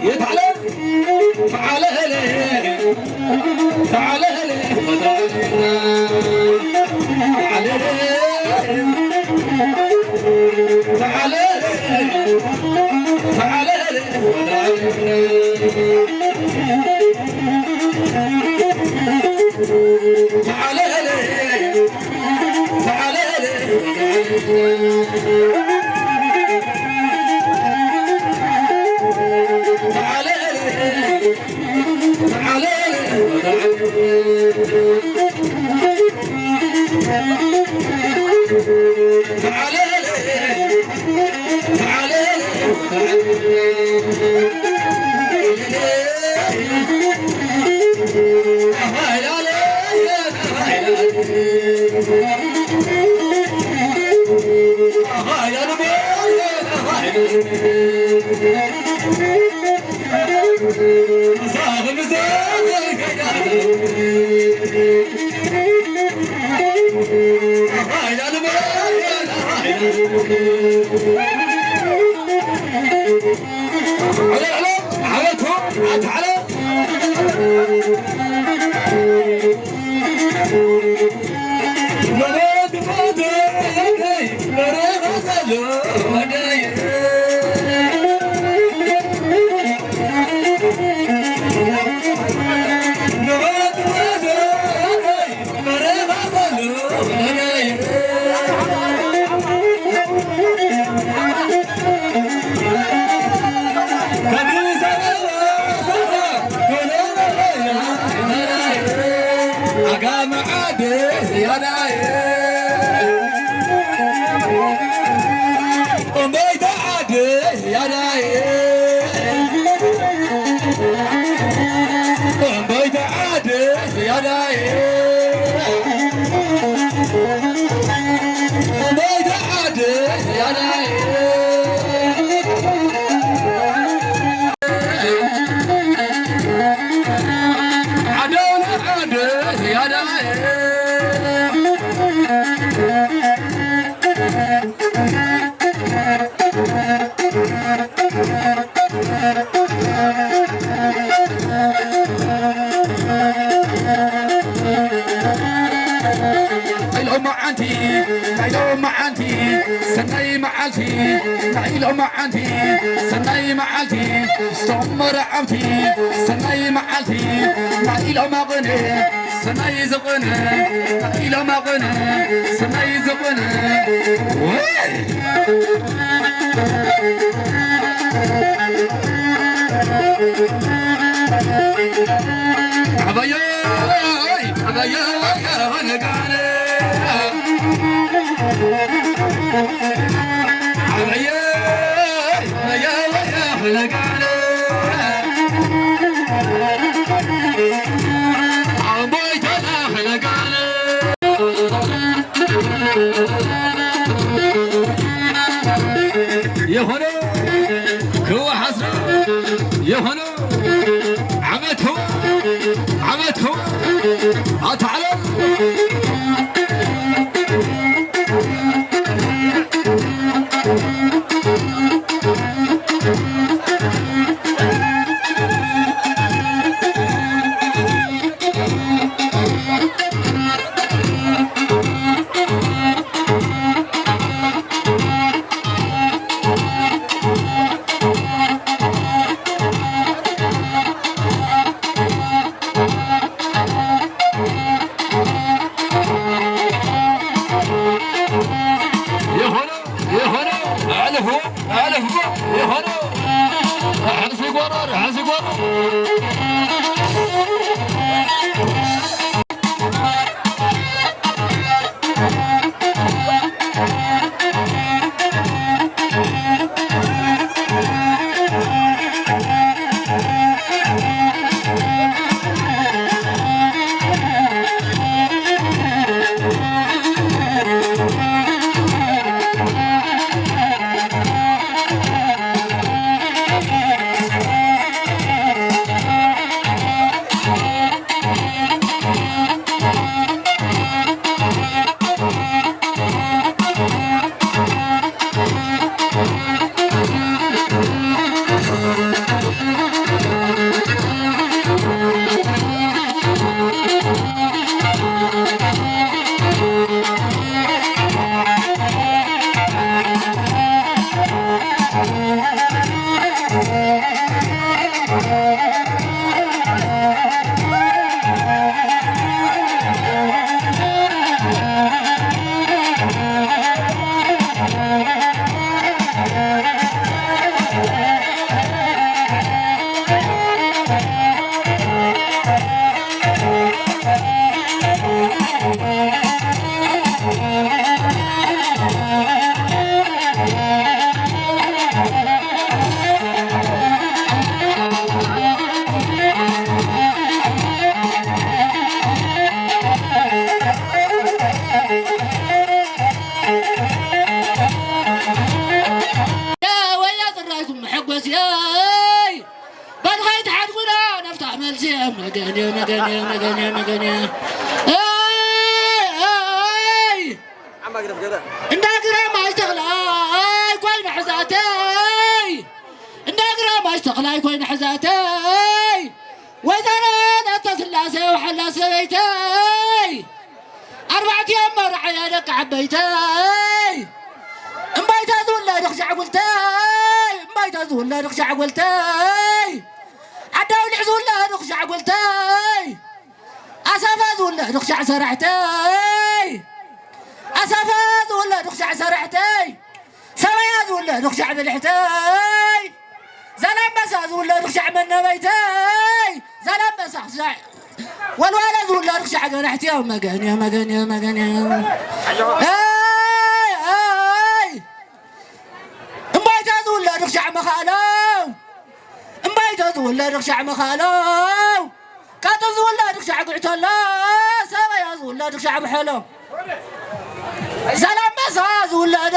የት ዓለም? ተዓለለ፣ ተዓለለ፣ ተዓለለ፣ ተዓለለ፣ ተዓለለ፣ ተዓለለ። ሎማዓንቲ ናይ ሎማዓንቲ ሰናይ መዓልቲ ናይ ሎማዓንቲ ሰናይ መዓልቲ ስቶም መርዓውቲ ሰናይ መዓልቲ ናይ ሎማቕነ ሰናይ ዝቕነ ናይ ሎማቕነ ሰናይ ዝቕነ ወይ ዓባዮይ ዓባዮይ ነጋነ ዓባዮይ ዓባዮይ ነጋነ ዓቦይ ተላኽ ነጋነ የኾነ ክወሓስና የኾነ ዓመት ህዋ ዓመት ህዋ ኣታ ዓለም የኾነ የኾነ ኣዕልፍዎ ኣዕልፍዎ የኾነ ሓንሲ ጓራር ሓንሲ ጓራር ወያ ዝራይኩም መሐጎስየይ በልኻይ ተሓድጉና ነፍታሕ መልሲ መገንየ መገንየ መገንየ መገንየ ኣይ እንዳ ግራማይ ተኽላይ ኮይነ ሕዛተይ እንዳ ግራማይ ተኽላይ ኮይነ ሕዛተይ ወይዘሮ ነተስላሴ ውሓላ ሰበይተይ ኣርባዕቲኦም መርዓያ ደቂ ዓበይተይ እምባይታ ዝውለድ ኽሻዕ ጉልተይ እምባይታ ዝውለድ ኽሻዕ ጉልተይ ዓዳውሊዕ ዝውለድ ኽሻዕ ጉልተይ ኣሳፋ ዝውለድ ኽሻዕ ሰራሕተይ ኣሳፋ ዝውለድ ኽሻዕ ሰራሕተይ ሰበያ ዝውለድ ኽሻዕ ብልሕተይ ዛላምበሳ ዝውለድ ኽሻዕ መነበይተይ ዛላምበሳ ኽሻዕ ወልዋለ ዝውለድ ኽሻዕ ገናሕትዮ መገንዮ መገንዮ መገንዮ ኣይ ኣይ እምባይታ ዝውለድ ኽሻዕ መኻእሎ እምባይታ ዝውለድ ኽሻዕ መኻእሎ ቀጥን ዝውለድ ኽሻዕ ጉዕተሎ ሰበያ ዝውለድ ኽሻዕ ብሐሎ ዛላምበሳ ዝውለዶ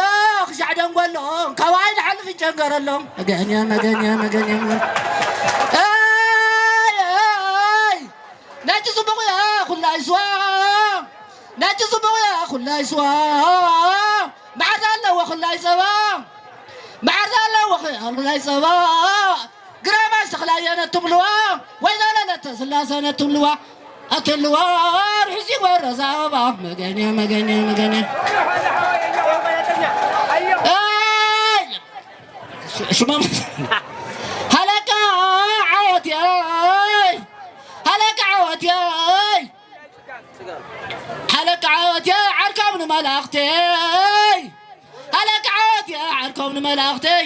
ኽሻዕ ደንጎሎ ካብ ዓይኒ ሓልፍ ይጨንገረሎ መገንዮ መገንዮ መገንዮ ኣይ ኣይ ነጭ ጽቡቕ እያ ኩላይ ስዋ ነጭ ጽቡቕ እያ ኩላይ ስዋ መዓር ኣለዎ ኩላይ ጸባ መዓር ኣለዎ ኩላይ ጸባ ግራማሽ ተኽላየነ ትብልዋ ወይ ዘለለተ ስላሰነ ትብልዋ ኣትልዋ ርሑ ሲወረ ዛባ መገንያ መገንያ መገንያ ሽመም ሃለቃ ዓወትየይ ሃለቃ ዓወትየይ ሃለቃ ዓወትየይ ዓርኮም ንመላእኽተይ ሃለቃ ዓወትየይ ዓርኮም ንመላእኽተይ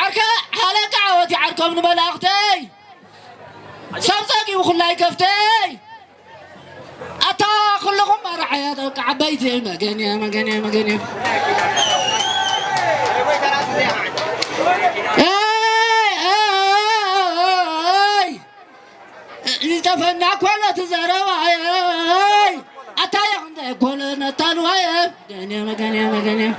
ዓርከ ሃለቃ ዓወትየይ ዓርኮም ንመላእኽተይ ሰብ ጸጊቡ ኩላይ ከፍተይ ኣታ ኩልኹም ኣርዓያ ደቂ ዓበይቲ መገንየ መገንየ መገንየ ዝጠፈና ኮሎ ትዘረባይ ኣታ የኽንደ ኮሎ ነታልዋየ መገንየ መገንየ መገንየ